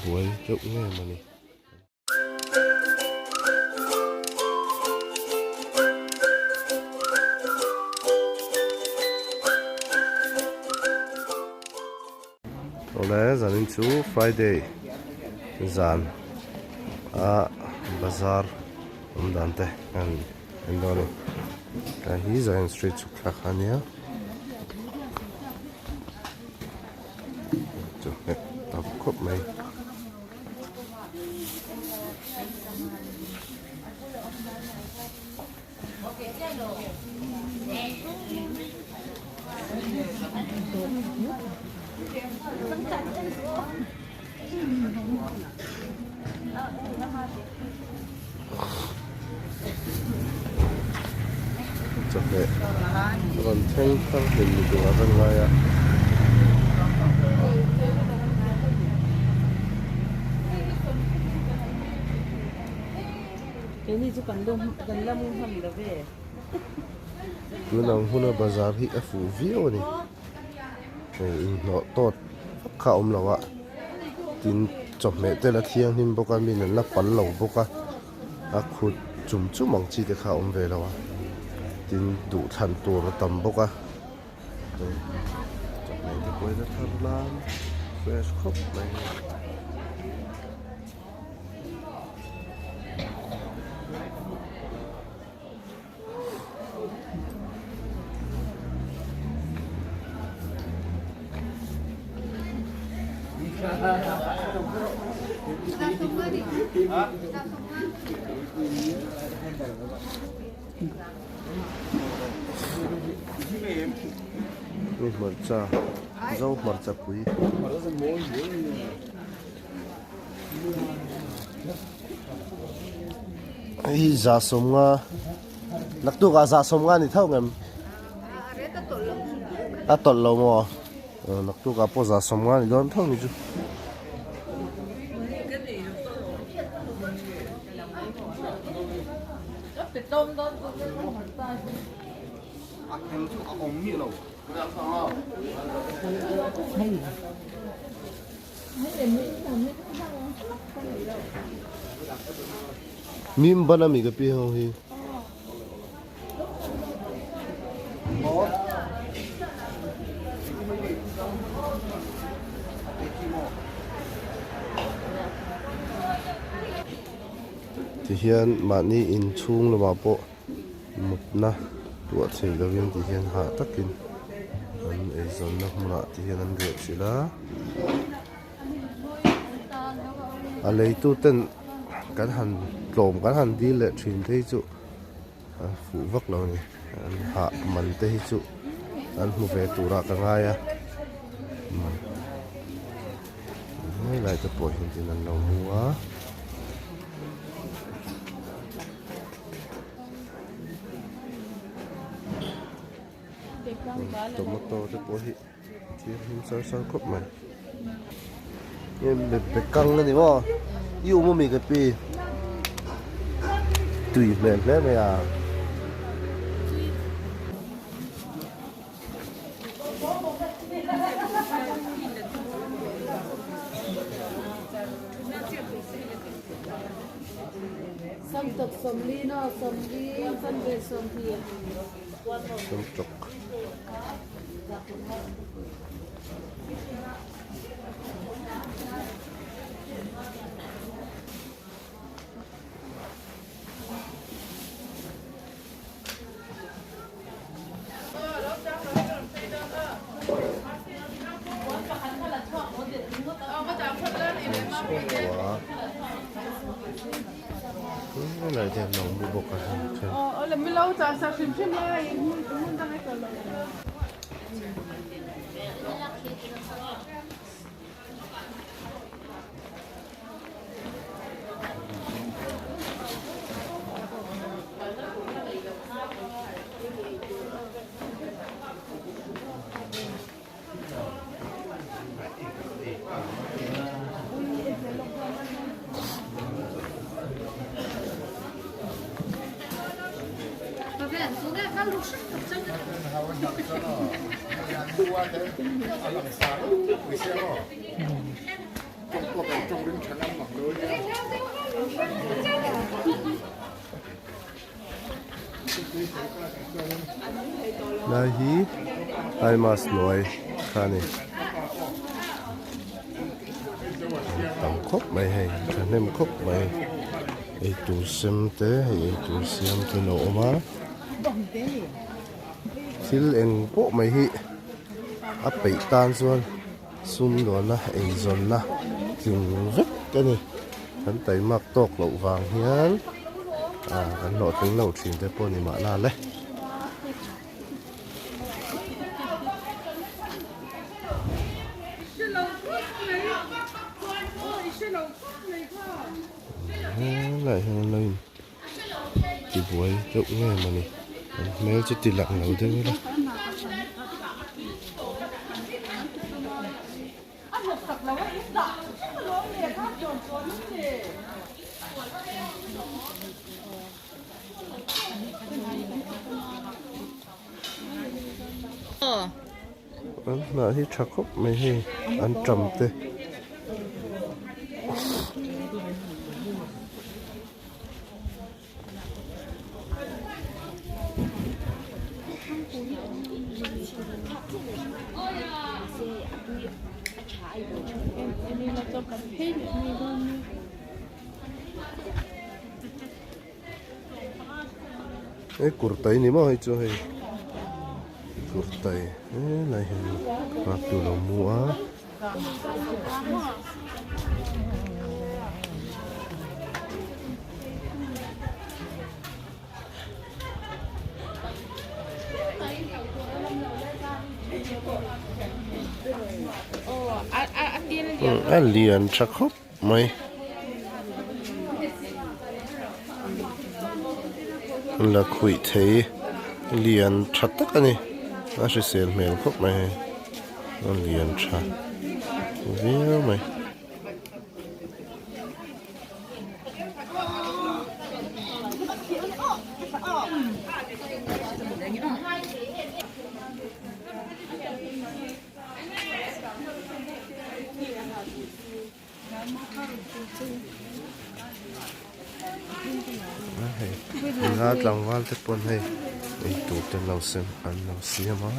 buai deuh ngem a ni. Awle zanin chu Friday zan a bazar awm dan te kan en dawn a ni tlai hi Zion street chhuk thlak kha a nia chu nghet tam khawp mai. Chawhmeh rawn thleng thar hlim ni tur a rawn ngai a. Tun ang huna bazar hi a fuh viau a ni. Hei inhnawh tawt vak kha a awm lo a tin chawhmeh te la thianghlim bawk a min an la pal lo bawk a a khut chum chum ang chi te kha a awm ve lo a tin duhthlan tur a tam bawk a chawhmeh te pawh hi la thar lam fresh khawp mai. Ni hmarcha zo hmarcha pui. Hei za sawmnga naktuk ah za sawmnga ni tho ngem a tawlh lo maw naktuk ah pawh za sawmnga ni dawn tho ni chu. Mim ban ami ka pi ho hi. Tihian mahni inchhung lamah pawh mutna tuah thei lovin tihian hah takin an eizawnna hmunah tihian an riah chilh a. A leitu ten kan han tlawm kan han dil leh thin te hi chu a fuh vak lo a ni an hah man te hi chu an hmu ve turah ka ngai a helai te pawh hian tin an lo mu a. Tomato te pawh hi thianghlim sar sar khawp mai hei bekang a ni maw i awm ami ka pi tui hmel hle mai a. Samtawk. Helai te hian lo mu bawk a heng then. Lai hi High Mass hnuai kha a ni. Tam khawp mai hei thahnem khawp mai eitur sem te hei eitur siam te an lo awm a thil eng pawh mai hi a peih tan chuan sumdawnna eizawnna tling vek a ni kan taimak tawk loh vang hian ah kan hlawhtling lo thin te pawh a ni mahna le. Helai hian an lo in tibuai deuh nge mawni an hmel chu ti lang lo deuh ila. An hnah hi tha khawp mai hei an tam te. Hei kurtai ni maw hei chu hei kurtai helai hian nghak tu lo mu a. A lian tha khawp mai la khuih thei lian tha tak a ni a hrisel hmel khawp mai hei a lian tha viau mai. Hei nula tlangval te pawn hei eitur te an lo sem an lo siam a.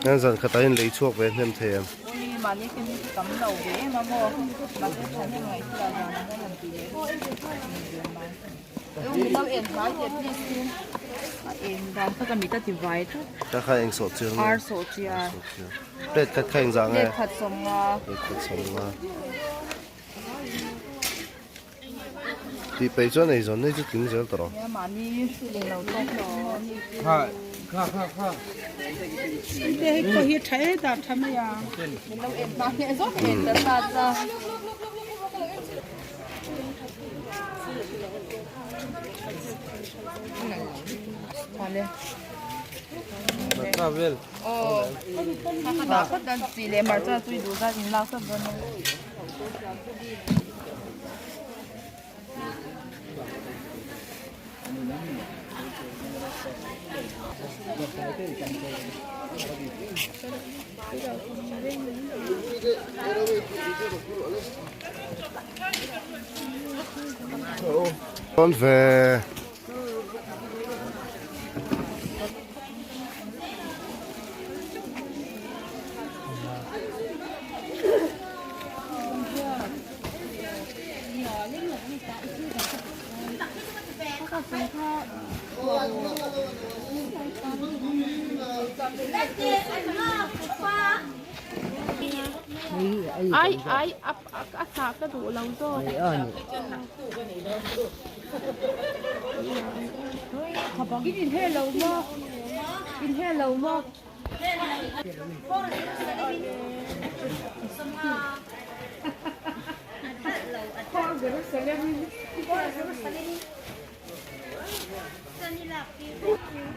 Hian zan khatah hian lei chhuak ve hnem thei em? Ka kha eng sawh chiar nge? Ar sawh chiar. Plate khat kha eng zah nge? Plate khat sawmnga. Plate khat sawmnga. Tih peih chuan eizawn nei chu tling zel tawh rawh. Dawn ve. Ai ai a a hnah ka duh lo zawk.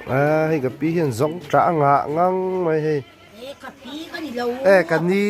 A hei ka pi hian zawng tah a ngah ngang mai hei e ka ni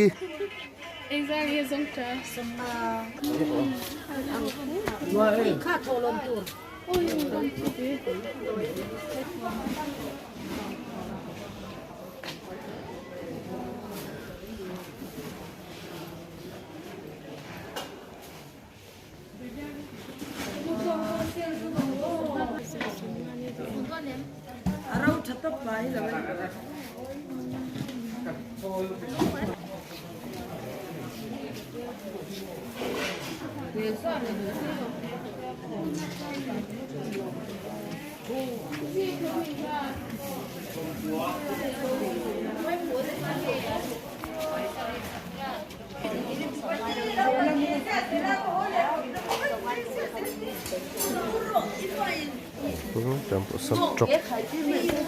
Sam tawk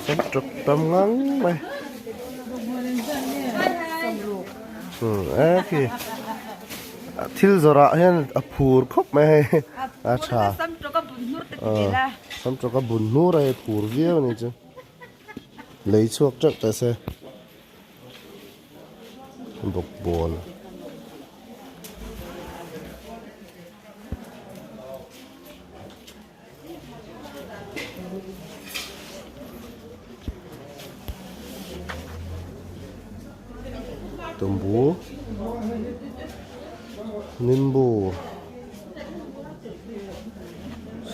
sam tawk tam ngang mai e khi thil zawrh ah hian a phur khawp mai hei a tha sam tawk a bun hnur a hei phur viau a ni chu lei chhuak teuh teh se. Bawkbawn Tumbu Nimbu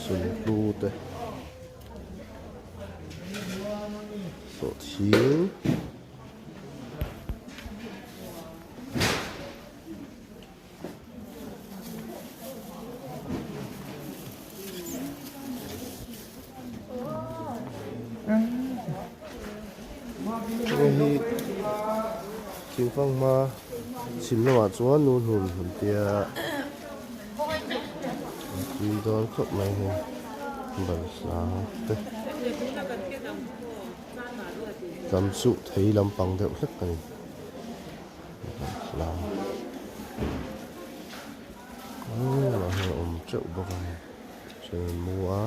Sunhlu te. Sawhthing Hei hi thingfang hma chhim lamah chuan nu hnun an tia an tui dawn khawp mai hei balhla te. Tam chu thei lampang deuh hlek a ni. Lamah hian a awm teuh bawk a ni. Chuan an mu a.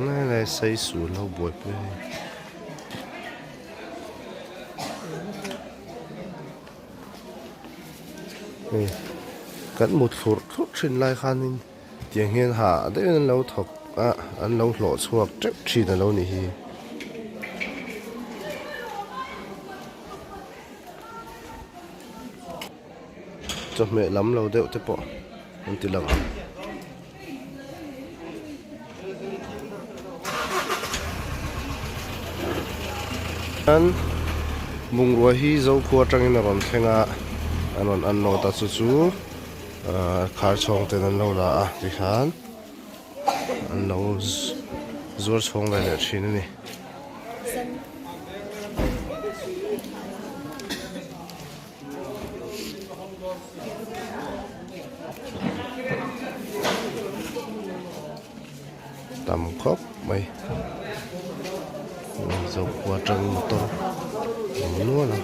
Lai lai sei suh lo buaipui a ni. Hei kan mut thlurh thlurh thin lai khanin tiang hian hah deuhin an lo thawk a an lo hlawh chhuak teuh thin a lo ni hi. Chawhmeh lam lo deuh te pawh an ti lang ang. Chuan bungrua hi Zokhua atangin a rawn thleng a, an rawn unload a chu chu ahh khar chhawng ten an lo la a tikhan. An lo zuar chhawng ve leh thin a ni. Tam khawp mai Zokhua atangin motor a awm nual a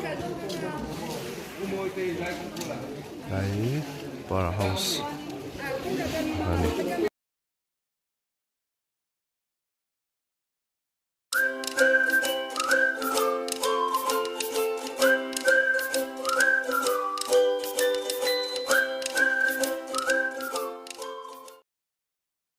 tlai power house a ni.